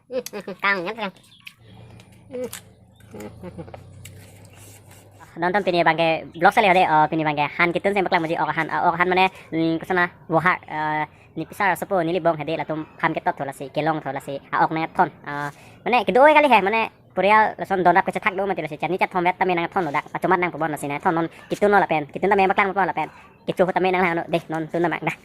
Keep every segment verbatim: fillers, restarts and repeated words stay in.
Kang, nyam kang. Nonton pini abangke vlog sale hade, oh, pini abangke han kitun si paklang muji, ok han, ah, ok han mane, mm, kosona bohar, ah, ne pisar asopo neli bong hade latum pham ketot tho lasi, kelong tho lasi, ah, ok nangthon, ah, mane kedo-oi kali he, mane purial lason donrap kachethak do mati lasi, chani chathom vet tame nangthon lo dak, pachomat nangpo bon lasi nangthon non kitun lo lapen, kitun tame paklang po lapen, kecho tame nanglang lo, dei, non tun tame dah.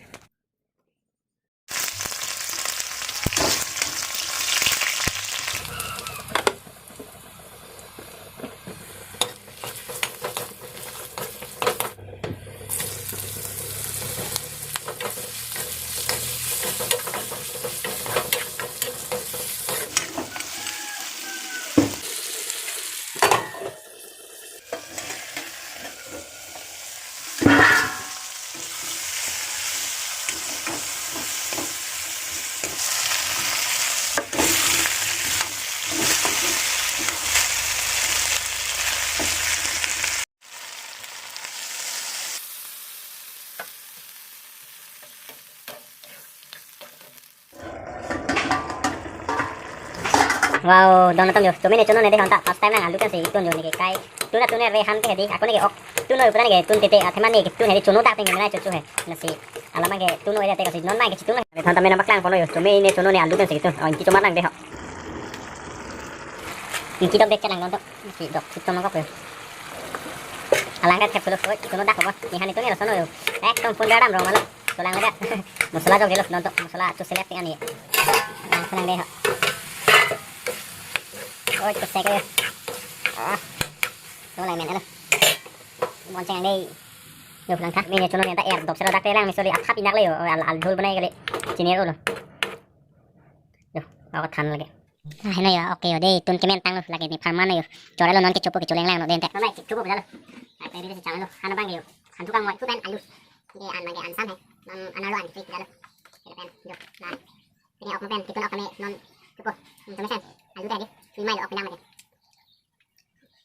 Wow, dong nangtum jo. Chomi ne chono ne dei, hanta first time nang alu kan si tun jo ne ke kai. Tun a tun er ve han ke hedi, ako ne ke ok. Tun noi pura ne ke tun tete, athema ne ke tun hedi chono dak ting ne chocho he. Lasi alam ke tun noi tete kasi non mai ke tun noi. Hanta me nang paklang pono jo. Chomi ne chono ne alu kan si tun. Oh, inki chomat nang dei ho. Inki dok dek chelang don to. Si dok si tun nang kok jo. Alang ke thep kulo. Oi, chono dak ho. Ni han itu ne lason jo. Ekdom phun gadam rong malo. Cholang lagi. Masala jok delo, nonton masala chu selek ting ani. Nang senang dei ho. Oi, chu sek ya. Ah. Cholang men halo. Mon cheng dei. Yo, lang tha. Mene chono ne ta er dok sela dak te lang mi soli athap inak le yo. Al, al dhul banai kali. Chini ko lo. Yo, ako than lagi. Ah, heno yo, okay yo, dei, tun kemen tanglo, lake ne pharman yo. Chorelo non kechopo kecho lenglang lo dente. Mama, kechopo bejalo. Ai, pe bide si changlo. Han abang yo. Han tukang moi, tu pen alu. Ke an mage an san he. An, an alo an fik bejalo. Ke pen, yo, na. Ini ok pen, kitun ok kami non chopo. Hmm, kami san. Alu tadi. Lima lo ok pinang mage.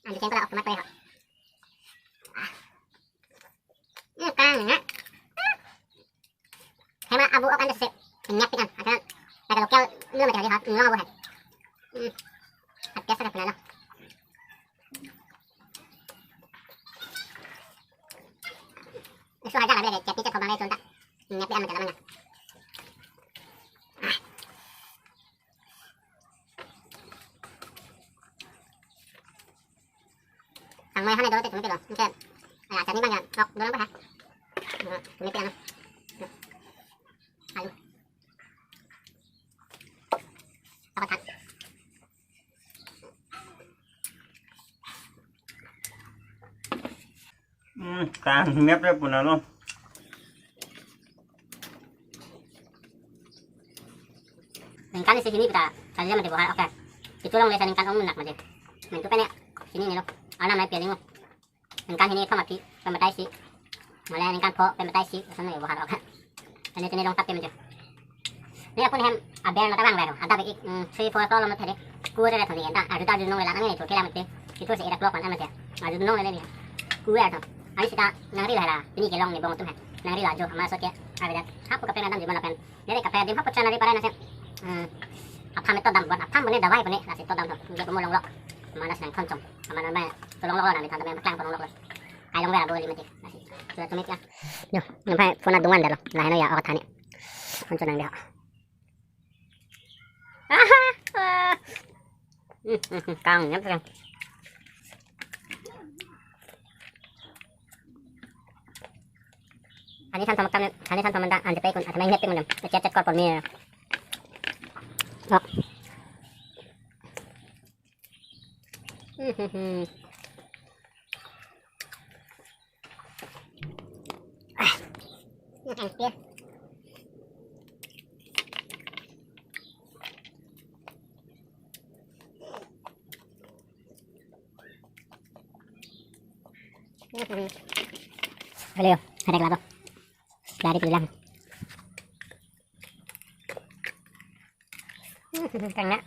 Alu cheng kola ok tomat ko ya. Ah. Hmm, kang, ya. Hema abu ok anda se. Nyak pikan. Akan, kata lokal, ini macam tadi, ha, ini abu, ha. Hmm. At biasa kan, kenal. Isu aja lah, bela, jadi cek kembang itu, entah. Nyak pikan macam namanya. Ah. Tang mai han do te tum te lo. Ke. Aya, chani bang ya. Ok, dorang apa ha? Tum te ano. Alu. Apa tang? Hmm, kang mep le puna lo. Ningkan isi sini kita saja mati bohar, oke. Itu long le sa ningkan ong nak mati. Mentu pene sini ne lo. Anam nai pialing lo. Ningkan sini thom api, pemetai si. Male ningkan pho, pemetai si. Sana ya bohar, oke. Ini sini long tap mati. Ni apun hem aber nata bang baru. Ada baik, mm, three, four o'clock lo mati. Kuwe re thoni enta. Aju ta aju nong le lang ni, thothe lang mati. Itu si eight o'clock kan mati. Aju nong le ni. Kuwe ato. Ani sita nangri la la. Ini kelong ni bong tum he. Nangri la jo, ama so ke. Abi dak. Hapu kapen adam jiman apen. Neri kapen adim hapu chana ri parai nasi. Hmm. Apham to dam bon, apham bone dawai bone, nasi to dam to. Nge bomo long lok. Mana senang thoncong. Ama nama tolong lok nami than tame paklang tolong lok. Ai long vera boli mati. Nasi. Sudah tumit ya. Yo, nampai phone adungan dalo. Laheno ya ok thani. Thoncong nang deh. Aha. Ah. Hmm, hmm, hmm, kang, nyam kang. Hani san thamak tam, hani san thamak ta, anje pe kun, athamak nge pe kun, chat chat kor por mi. Oh. Hmm, hmm, hmm. Ah. Makan, ya. Aleo, ada kelapa. Dari bilang. Kang nak.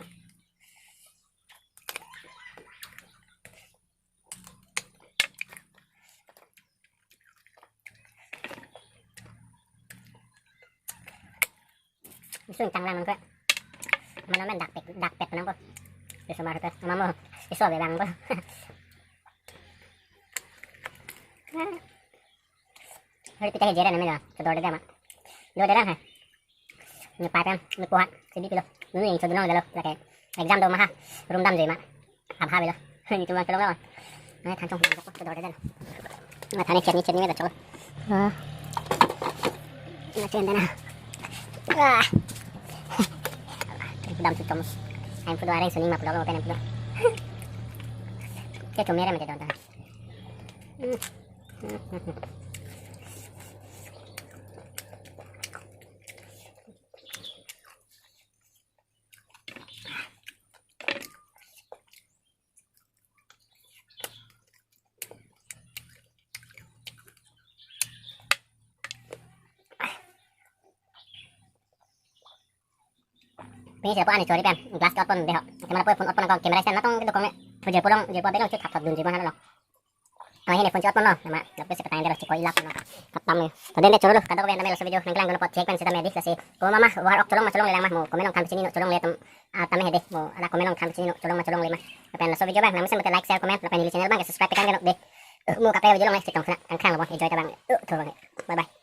Isun tanglang ko. Mane men dak pet, dak pet nangpo. Iso mar ke, mamo. Iso be bang po. Hari pita ke jere na mena, kedor de ma. Dor de ha. Ne pai pen, ne puhat, sidi pilo. Ne yang chodunong dalo, lake exam do maha, room damjoi ma. Abha bilo. Netum abang cholong lo. Ne than chong, kedor de. Ne than chini chini me da cholo. Ah. Ne chen de na. Ah. Dam tu chom. Aim pudo areng suning ma pulo lo pen pudo. Ke chom mere me ke don ta. Hmm. Pini sila po ani chori pen glass ke otpon deho. Kemana po phone otpon ko camera stand natong kedo kong me. Pujir pulang, jir po belong chut thap thap dunji mo hala lo. Ang hini phone chot mo no, nama lapis sepetai dero chiko ilap no. Katam ni. Tadi de choro lo, kadok ben tame laso video nanglang dun apot chek pen sita medi lasi. Ko mama war ok cholong ma cholongle lang ma mo, comment along than chinine cholongle tam, ah, tame hedi mo, ala comment along than chinine cholong ma cholongle ma. Lapen laso video bang nang mesen mete like, share, comment, lapen neli channel bang subscribe tekan kenok de. Eh, mo kape video along le chetong khna, kangkrang lo bon, enjoy ta bang. Eh, tho bang. Bye bye.